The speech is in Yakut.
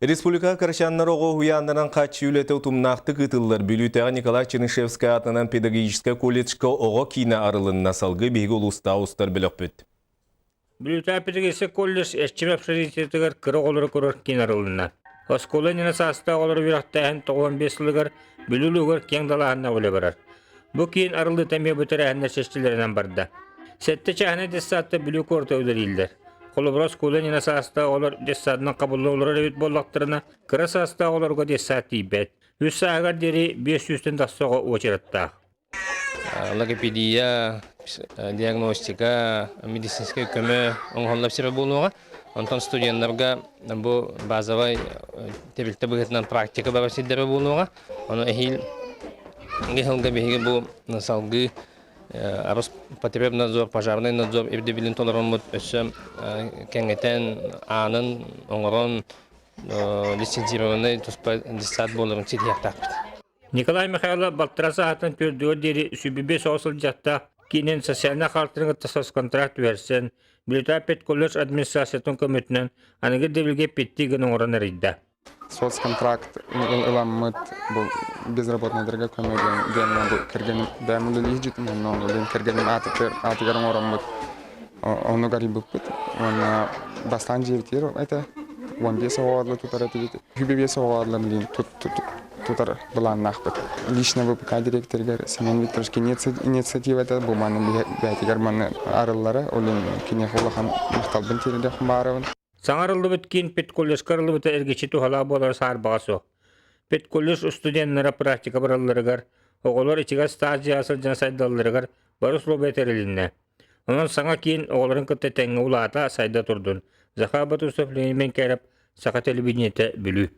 Республика кырачааннар оҕо уһуйааннарын хааччыы үлэтэ утумнаахтык ыытыллар. Бүлүүтээҕи Николай Чернышевскай аатынан педагогическай колледжка оҕо киинэ арылынна. Салгыы биһиги улуустааҕы устар бөлөхпүт. Бүлүүтээҕи педагогическай колледж эрчим общежитиетыгар кыра оҕолору көрөр киин арылынна. Оскуола иннинэ саастаах оҕолору үөрэхтээһин 95 сылыгар Бүлүү улууһугар киэҥ далааһыннаах үлэ барар. Бу киин арыллыыта эмиэ бу тэрээһиннэр чэччилэринэн барда. Сэттэ чааһынай детсадта Бүлүү куората үлэлииллэр. Холобура, оскуола иннинэ саастаах оҕолор детсадынан хабылла олорор эбит буоллахтарына, кыра саастаах оҕолорго детсад тиийбэт. Үс сааһыгар диэри 500-тэн тахса оҕо уочараттаах. Логопедия, диагностика, медицинскэй көмө оҥоһуллар сирэ буолуоҕа. Онтон студеннарга бу базовай тэрилтэ быһыытынан практика барар сирдэрэ буолуоҕа. Ону эһиил сылга биһиги бу салгыы Роспотребнадзор, пожарный надзор ирдэбилин толороммут өссө кэҥэтэн, аанын оҥорон лицензированный туспа детсад буоларын ситиһиэхтээхпит. Николай Михайлов балтараа саатан төрдүгэр диэри сүбүбү соҕус сылдьахтаах киинин социальнай хаартыны кытта соцконтракт түһэрсэн, Бүлүтээ педколледж администрациятын көмөтүнэн аныгы ирдэбилгэ эппиэттии гына оҥорон эрийдэ. Соцконтракт ыламмыт бу безработнайдарга көмө диэн диэн бу кэргэним бэйэм үлэлиир дьитим онно диэн кэргэним аатыгар оҥороммут ону арыйбыппыт уонна бастаан дьиэбитигэр этэ 15 оҕо тутар этибит 25 оҕо билигин тутар былааннаахпыт. Лично ВПК директорыгар Семен Викторович инициативата бу маны бэйэтигэр маны арыллара, ол киниэхэ улахан махталбын тиэрдиэх баарабын. Саҥа арыллыбыт киин педколледжка арыллыбыта эргиччи туһалаах буолара саарбаҕа суох. Педколледж студеннара практика баралларыгар, оҕолор ичигэс стадия сылдьан сайдалларыгар бары условия тэрилиннэ. Онон саҥа киин оҕолорун кытта тэҥҥэ улаата, сайда турдун. Захар Батусов, Леонид Менкеров, Саха телевидениетэ, Бүлүү.